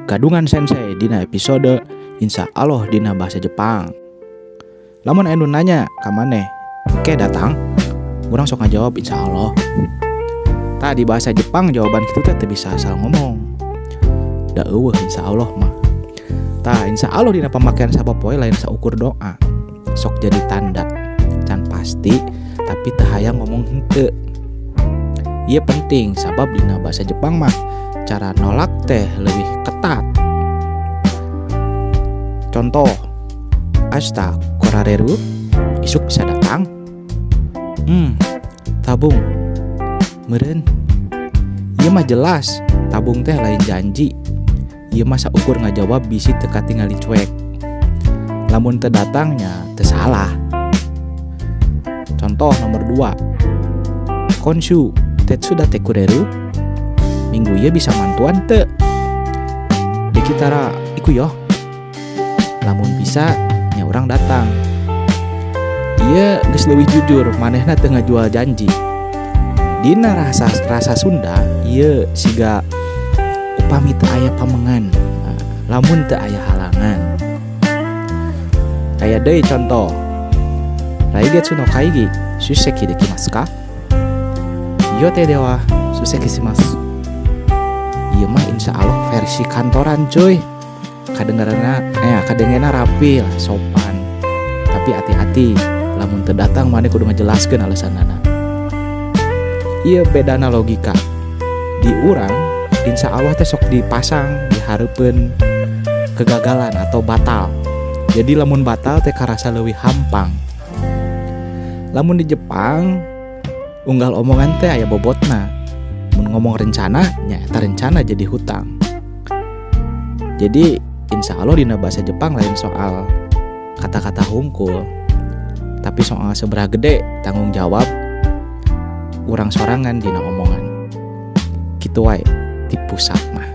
Gadungan Sensei dina episode Insya Allah dina bahasa Jepang. Lamun anu nanya ka maneh, "Ke datang?" Urang sok ngajawab, "Insya Allah." Tah, di bahasa Jepang jawaban kitu teh teu bisa asal ngomong. Da euweuh insya Allah mah. Tah, insya Allah dina pemakaian sapopoe lain saukur doa. Sok jadi tanda. Can pasti, tapi teu hayang ngomong henteu. Ieu penting sabab dina bahasa Jepang mah cara nolak teh lebih ketat. Contoh, "Ashita korareru?" Isuk bisa datang? Tabung. Meureun. Ieu mah jelas, tabung teh lain janji. Ieu mah saukur ngajawab bisi teu katingali cuek. Lamun teu datang nya teu salah. Contoh nomor 2. "Konshu tetsudatte kureru?" Minggu ieu bisa mantuan teu? "Dekitara iku yo." Lamun bisa nya urang datang. Ieu geus leuwih jujur, manehna teu ngajual janji. Dina rasa rasa Sunda ieu siga upami teu aya pamengan, nah, lamun teu aya halangan. Aya deui contoh. "Raigetsu no kaigi shuseki dekimasu ka?" "Yote dewa shuseki shimasu." Ieu mah insya Allah versi kantoran, cuy. Kadengeranna kadengena rapi lah, sopan. Tapi hati-hati, lamun teu datang maneh kudu ngajelaskeun alasanana. Ieu bedana logika. Di urang insya Allah teh sok dipasang di hareupeun kegagalan atau batal. Jadi lamun batal teh karasa leuwih hampang. Lamun di Jepang unggal omongan teh aya bobotna. Mun ngomong rencana nya eta rencana jadi hutang. Jadi insya Allah dina bahasa Jepang lain soal kata-kata hungkul, tapi soal seberapa gede tanggung jawab urang sorangan dina omongan. Kitu wae ti pusat mah.